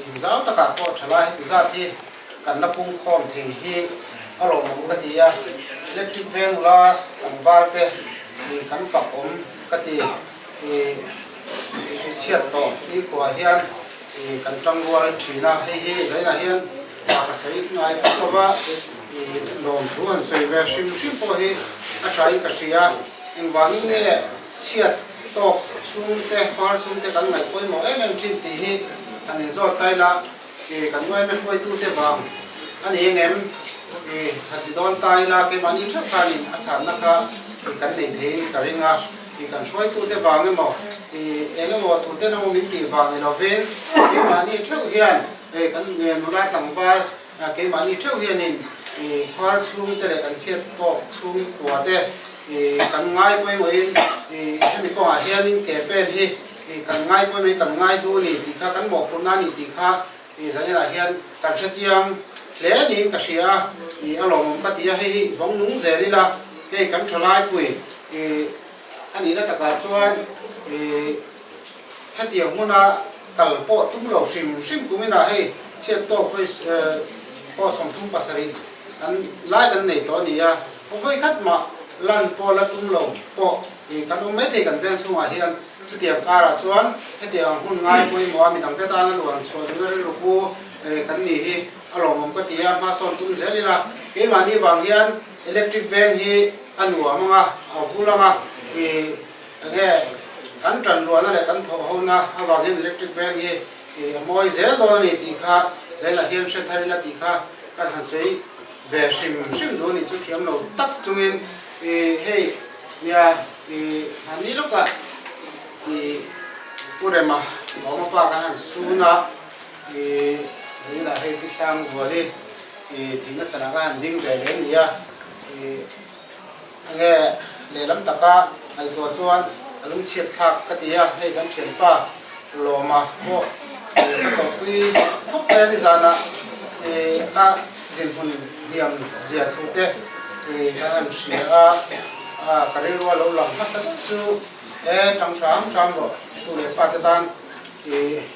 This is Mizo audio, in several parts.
Thingzau takah pawh thalai heti zat hi kan la pung khawm thei hi a lawmawm ka ti a, electric veng la tlangval te kan fak awm ka ti. Chhiat tawh nikhua hian kan tangrual thin a, hei hi zainah hian ka sawi ngai vak lo va, lawmthu han sawi ve hrim hrim pawh hi a thain ka hria. Engvangin nge chhiat tawk chhungte, par chhungte kan ngaih pawimawh em em thin tih hi han inzawt ta ila, kan uaime hruaitute vang a ni engem? Han ti dawn ta ila, keimahni theuh khanin a chhanna kha kan nei theiin ka ring a. I kan hruaitute vang emaw, i eng emaw tuten emaw min tih vang ni lovin keimahni theuh hian kan nula tlangval keimahni theuh hianin i khuar chhungte leh kan chhiat tawk chhungkua te i kan ngai pawimawhin i hemi kawngah hianin ke pen hi i kan ngai pawimawhin kan ngai hlu a ni tih kha kan mawhphurhna a ni tih kha i zaninah hian kan hrechiang hle niin ka hria a, i a lawmawm ka ti a, hei hi vawng nung zel ila hei kan thalaipui I a nihna takah chuan i hetiang hmuna kal pawh tum lo hrim hrim kuminah hei chhiat tawk vawi pawh 37 an lai kan nei tawh a ni a, vawi khat mah lan pawh la tum lo pawh i kan awm maithei kan veng chhungah hian chutiang karah chuan hetiang hun ngai pawimawh a midangte tana luan chhuah duhna rilru pu kan ni hi a lawmawm ka ti a, hmasawn tum zel ila keimahni vang hian electric veng hi A nuam anga, a vul anga, i enge kan tan ruahna leh kan thawh hona avangin electric veng hi i a mawi zel dawn a ni tih kha Zaila hian hre thar ila tih kha kan han sawi ve hrim hrim duh a nih chu thiam lo tak chungin i hei nia i mahni lawkah i Pu Rema Lawma pa kan han sun a, i Zaila hei Pi Sangzuali i thihna chhanah ka han ding ve leh a ni a. Enge lehlam taka ngaihtuah chuan a lungchhiat thlak ka ti a, hei kan thianpa Lawma pawh ka tawhpui khawp mai a nizanah a dinhmun hniam zia thu te kan han hria a, ka rilru a lo lang hmasa deuh chu e tang hram hram rawh tu leh fate tan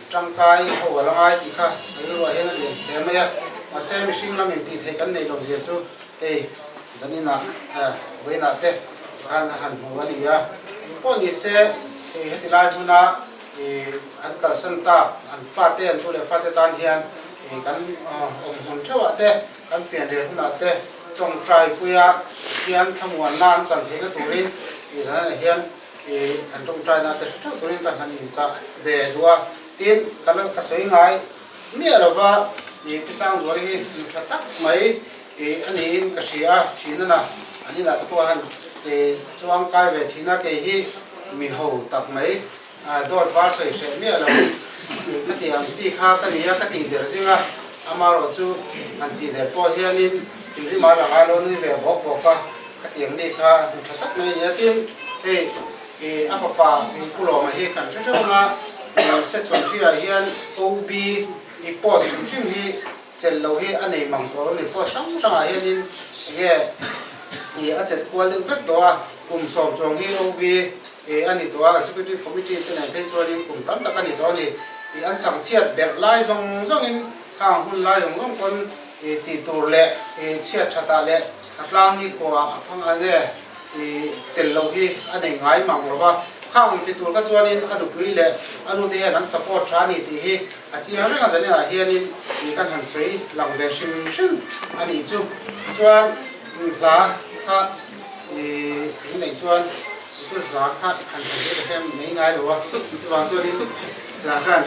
tangkai ho a la ngai tih kha ka rilruah hian a lian hle mai a, mahse mihring lamin tih theih kan neih loh zia chu Hei zaninah vawiinah te khan a han hmu a ni a, engpawh ni se hei heti lai hmuna an kalsan tak an fate an tu leh fate tan hian kan awm hmun theuhah te kan fian rel hunah te tawngtai puia hian thlamuanna an chan theihna turin zaninah hian an tawngtaina te hre theuh turin ka han inchah ve duh a, tin ka sawi ngai Miah lova i Pi Sangzuali hi nu tha tak mai i a niin ka hria a, thin a na an inah te pawh han i chuang kai ve thin a, kei hi mi ho tak mai dawt var sawi hreh miah lo ka tih ang chi kha ka ni a, ka tih der zing a, amaherawh chu han tih der pawh hianin thinrim a la ngai lo nui ve bawk bawk a, ka tih ang mi kha nu tha tak mai a ni a, tin hei I a fapa Pu Lawma hi kan hre hreuh anga section hriaah hian OB i post hrim hrim hi chelh lo hi a nei mang tawh lo a ni. Post hrang hrangah hianin enge i a chelh kual deuh vek tawh a, kum sawm chuang hi OB i a ni tawh a, Executive Committee te nen phei chuanin kum tam tak a ni tawh a ni. I an chhangchhiat berh lai zawng zawngin khang hun lai zawng zawng pawn i tih tur leh i chhiat thatah leh a tlang ni khuaah a phang ang e. I tel loh hi a nei ngai mang lo va, khang ti tur kha chuanin a nupui leh a nute hian an support tha a ni tih hi a chiang reng a, zaninah hianin i kan han sawi lang ve hrim hrim a nih chu. Chuan hla kha i in neih chuan chu hla kha han han hre ta mai ngai lo a, chuvang chuanin hla khan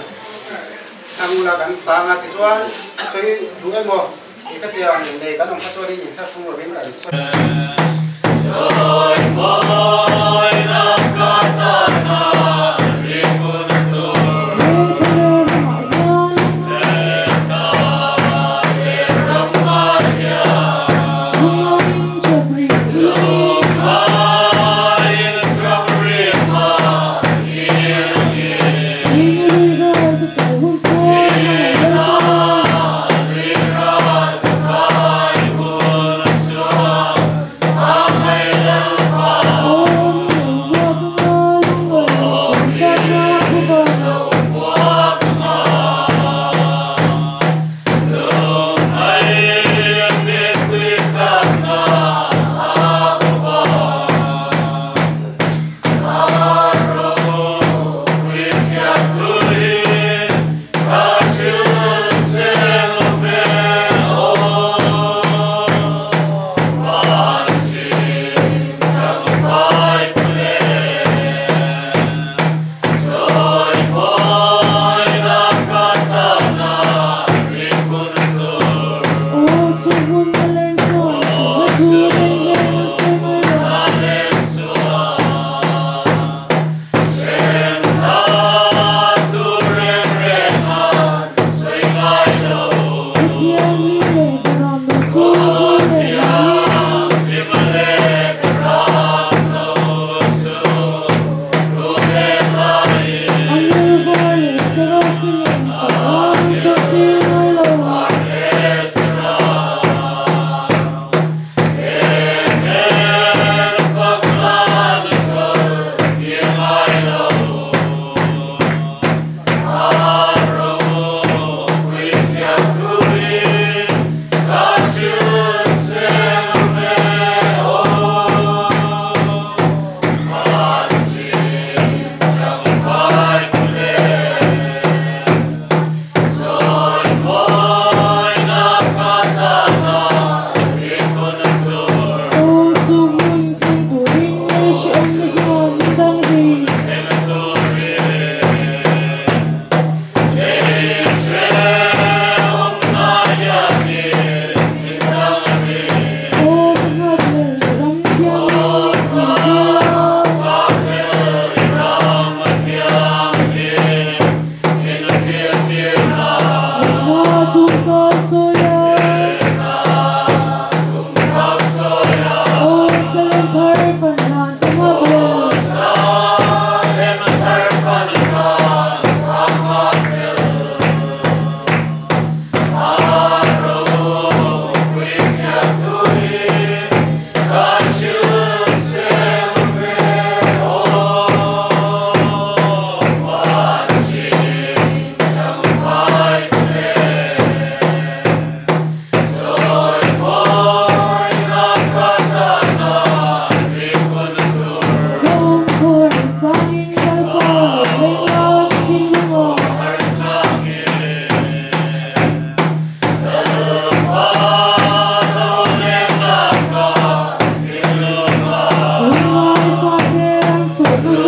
thlang ula kan sang a, tichuan sawi duh emaw I ka tiang nei kan awm kha chuan in inthlahrung lovin kan sawi. He thlalak ramah hian Lungaiin chawprim i Thing lui ral ka kai hun chuan hmangaih Lalpa. Aw min lo changin Lalpa lo leng la ka thinlung aw. Lunglai fate an chawlhna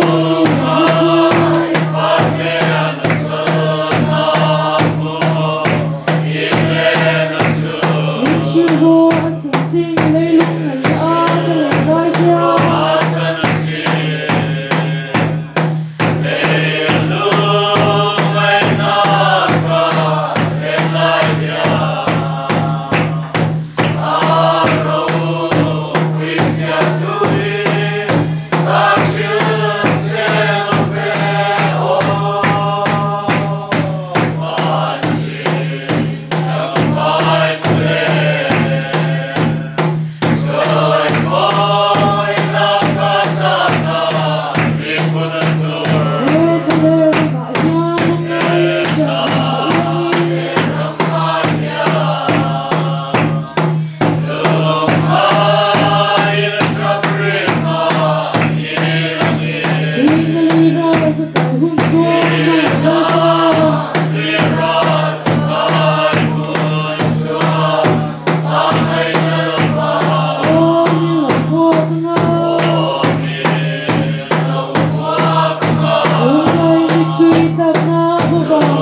hun i lenna chu. Min hrilh rawh a chanchin leilung ngaihna a ka len lai hian. He thlaler ramah hian lungngai chang mah ilangin. Thing a lui ral ka kai hun chuan hmangaih Lalpa. Aw min lo nghawk anga. Lungngai mittui tlakna a vang.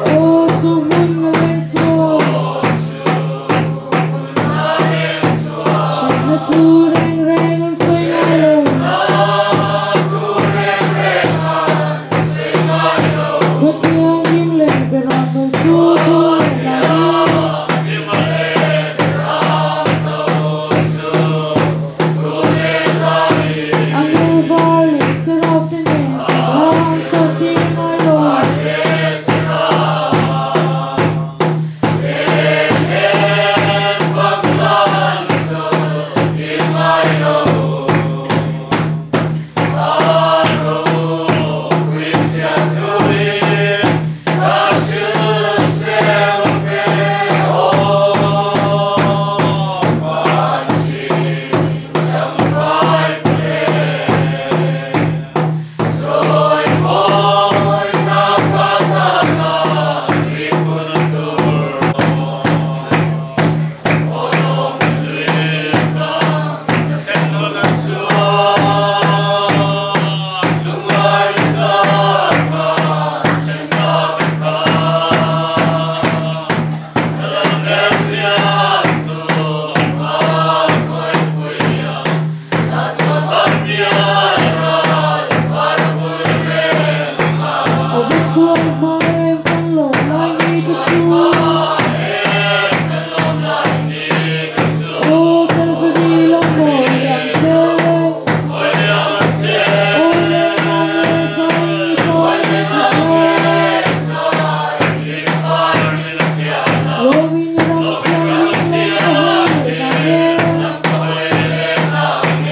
Aw chu hmun a leng chhuak. Chhunna thu reng reng an sawi ngai lo. Pathian him leh beram no chu thu leh lai in. Angel var leh seraf te nen hla an chawt tir ngai lo. A va chhuak hma em kan lawm lai ni te chu. Aw Kalvari lo mawi ang che. Aw leng nange zaing i pawn min thlah le. Lawmin ram thianghlim leng ka hawi leh nange.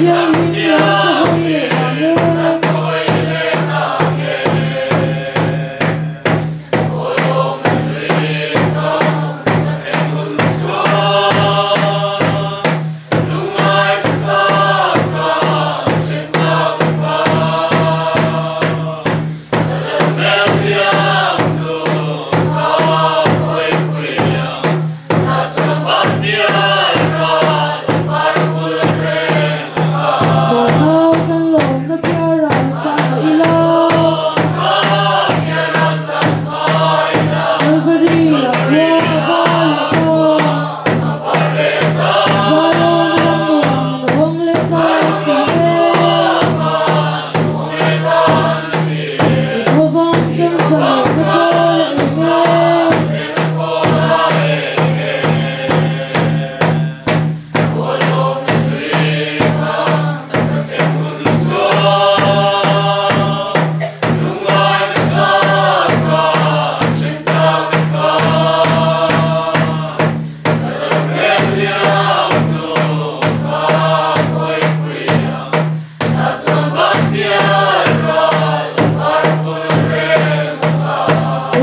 thianghlim lam ka hawi leh nang e. Mahna kan lawmna piaral chang mah ila. Kalvari ah khua a va leh ta. Zion ram nuam an hawng leh ta ti e. I khaw vang kan zahmehna kawl a eng e.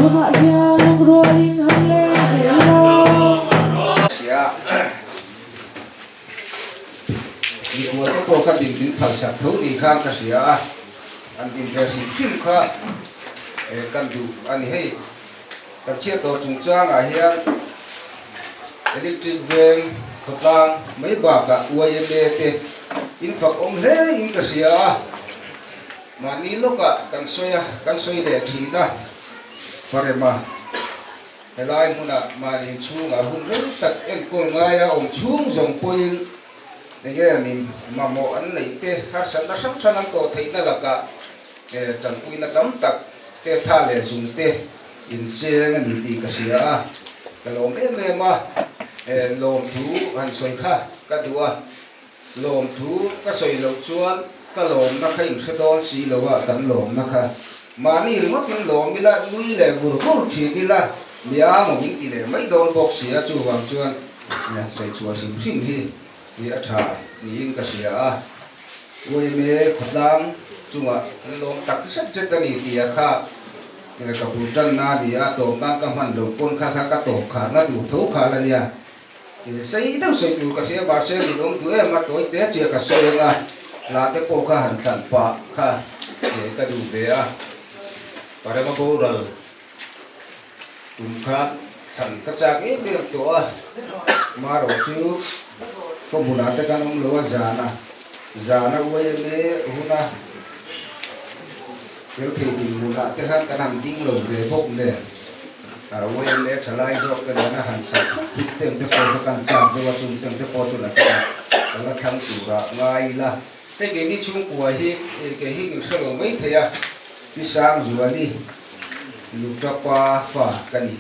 Tunah hian lungrualin han leng ve ila. Hria Mikhual te pawh kha din min phalsak tho ni khan ka hria a, an din ve hrim hrim kha kan duh a ni hei. Kan chhiat tawh chungchangah hian Electric Veng khawtlang mai bakah yma te in fak awm hle in ka hria a, mahni lawkah kan sawi a, kan sawi leh thin a, Parema helai hmunah mahni inchhungah hun rei tak enkawl ngaia awm chhung zawng pawhin enge min mamawh an neih te harsatna hrang hrang an tawh theihna lakah Tanpuina tam tak te tha leh zung te in seng a ni tih ka hria a, ka lawm em em a, lawmthu han sawi kha ka duh a, lawmthu ka sawi loh chuan ka lawmna kha in hre dawn si lo a, kan lawmna kha mahni ringawt in lawm ila, nui leh vur vur thin ila, mi ang awm in ti leh mai dawn bawk si a, chuvang chuan sawi chhuah hrim hrim hi hi a tha niin ka hria a, UMA khawtlang chungah an lawm tak zet zet a ni tih a kha ka bul tanna a ni a, tawp nan ka hman loh pawn kha kha ka tawp kharna tur tho kha la nia. Sei deuh sawi tur ka hria mahse min awm duh em a, tawi te chiah ka sawi ang a, hla te pawh kha han thlan pah kha ka duh ve a, Parema boral Tum kha thlan ka chak em em tawh a, marawh chu khaw hmunah te kan awm lo a, zana zana YMA huna tel thei dinhmunah te khan kan han ding lo ve bawk nen, YMA thalai zawk te nena han sak thup thup teng te pawh kha kan chak deuh a, chung teng te pawh chu la kawngah ka la thlang turah ngai ila. Hei keini chhungkua hi kei hi min hre lo mai thei a, Pi Sangzuali Lutapa fa ka ni.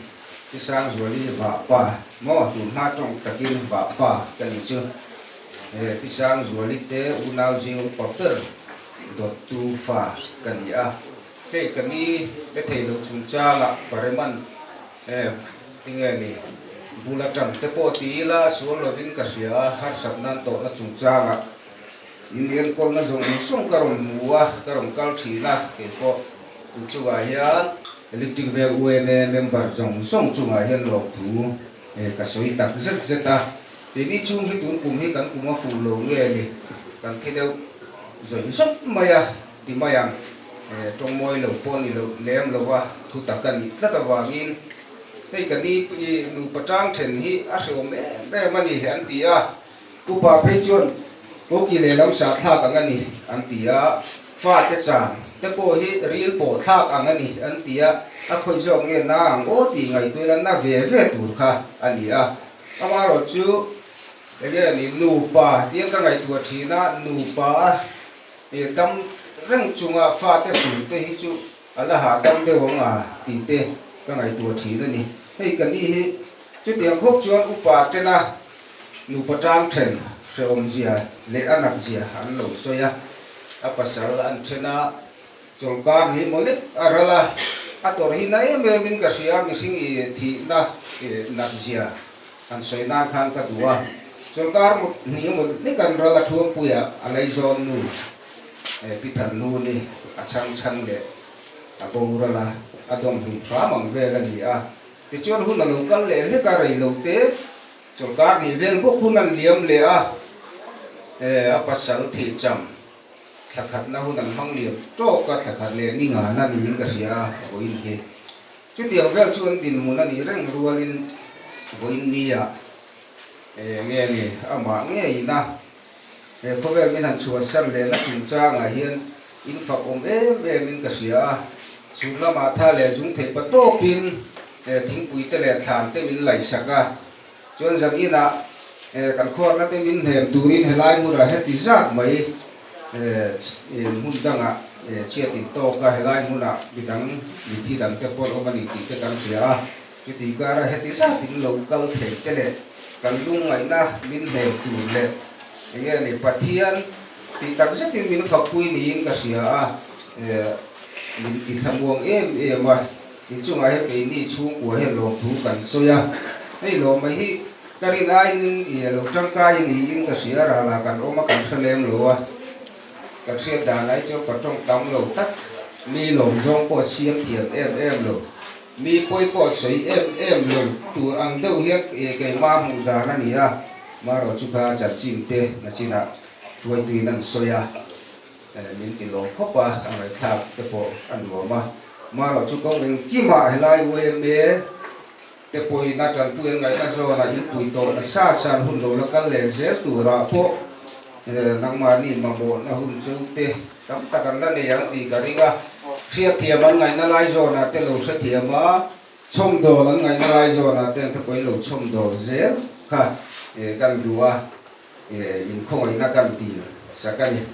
Pi Sangzuali vahpa maw tun hma tawng takin vahpa ka ni chu. He Pi Sangzuali te unau zing upa ber dawttu fa ka ni a. Hei ka ni pe thei lo chungchangah Pareman tinge ni bula tang te pawh ti ila sual lovin ka hria a, harsat nan tawhna chungchangah In enkawlna zawng zawng ka rawn hmu a, ka rawn kal thin a, kei pawh tu chungah hian Electric Veng UMA member zawng zawng chungah hian lawmthu ka sawi tak zet zet a. Keini chhung hi tun kum hi kan kum a fuh lo nge ni, kan thi deuh zawih zawk mai a ti mai ang. Tawng mawi lo pawh ni lo lem lo a, thu tak a nih tlat avangin hei ka ni nupa tang then hi a hreawm em em a ni an ti a. Upa phei chuan Koki lehlam sah thlak ang a ni an ti a, fate chan te pawh hi ril pawh thlak ang a ni an ti a, a khawih zawk nge na ang aw tih ngaihtuahna na ve ve tur kha a ni a. Amaherawh chu enge ni nupa tia ka ngaihtuah thin a, nupa a dam reng chunga fate sul te hi chu a la hahdam deuh ang a tih te ka ngaihtuah thin a ni. Hei ka ni hi chutiang khawp chuan upa tena Nupa tang then hrehawmzia leh a natzia an lo sawi a, a pasal an then a, chawlhkar hi maw lek a ral a, a tawrh hi na em em in ka hria, mihring i thihna natzia han sawi nan khan ka duh a. Chawlhkar hnih emaw lek an ral a Thuampuia a laizawn nu Pi Thanluni a chhang chhan leh a boral a, a dawm hlum hram ang vel a ni a. Tichuan hun a lo kal leh hlek a, rei lo te chawlhkar hnih vel bawk hun an liam leh a, a pasal thihcham thla khatna hun an hmang liam tawk a, thla khat leh ni ngana niin ka hria a, vawiin hi. Chutiang vel chu an dinhmun a nih reng rualin vawiin nia nge ni amah ngeiin a he khawvel min han chhuahsan lehna chungchangah hian in fak awm em em in ka hria a, chhun lamah tha leh zung thei pa tawpin thingpui te leh thlan te min laihsak a, chuan zan inah kan khuarna te min hnem turin helai hmunah heti zat mai hmun dangah chhiat in tawk a, helai hmunah midang mithi dang te pawh an awm a ni tih te kan hria a, chuti kara heti zat in lo kal thei te leh kan lungngaihna min hnem tur leh eng nge ni Pathian tih tak zetin min fakpui niin ka hria a, min ti thlamuang em em a, inchungah hian keini chhungkua hian lawmthu kan sawi a, hei lawm mai hi Ka rin aiin i lo tangkai niin ka hria rala kan awm a kan hre lem lo a, kan hriat dan ai chuan ka tawng tam lo tak, mi lawm zawng pawh siam thiam em em lo, mi pawi pawh sawi em em lo tur ang deuh hian keimah hmuh dan a ni a, marawh chu kha chanchin te nachinah hruaituin an sawi a, min ti lawm khawp a, a ngaihthlak te pawh a nuam a, marawh chu kawng engkimah helai yma Te pawina tanpui an ngaihna zawnah in pui tawh nasa san hun lo la kal leh zel turah pawh nangmahni mamawhna hun chu te tam tak an la nei ang tih ka ring a. Hriatthiam an ngaihna lai zawnah te lo hrethiam a, chhawmdawl an ngaihna lai zawnah te ang te pawhin lo chhawmdawl zel kha kan duh a. Inkhawngaihin a kan dil sak a ni.